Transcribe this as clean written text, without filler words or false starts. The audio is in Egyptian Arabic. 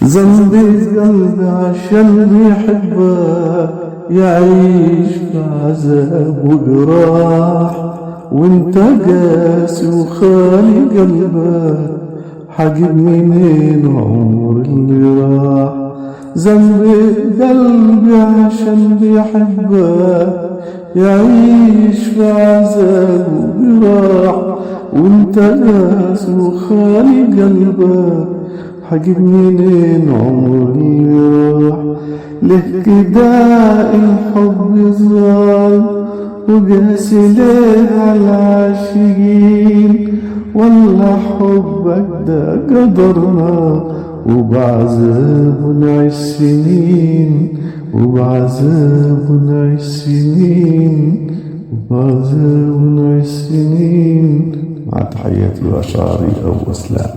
ذنبي قلبي عشان بيحبك يعيش في عذاب وجراح، وانت قاسي وخالي قلبك حجيب منين عمر اللي راح. ذنبي قلبي عشان بيحبك يعيش في عذاب وجراح، وانت قاسي وخالي قلبك حجيب منين عمر اللي راح. ليه كده الحب ظالم وقاسي ليه على العاشقين، ولا حبك ده قدرنا وبعذاب نعيش سنين، وبعذاب نعيش سنين، وبعذاب نعيش سنين. مع تحياتي وأشعاري أبو إسلام.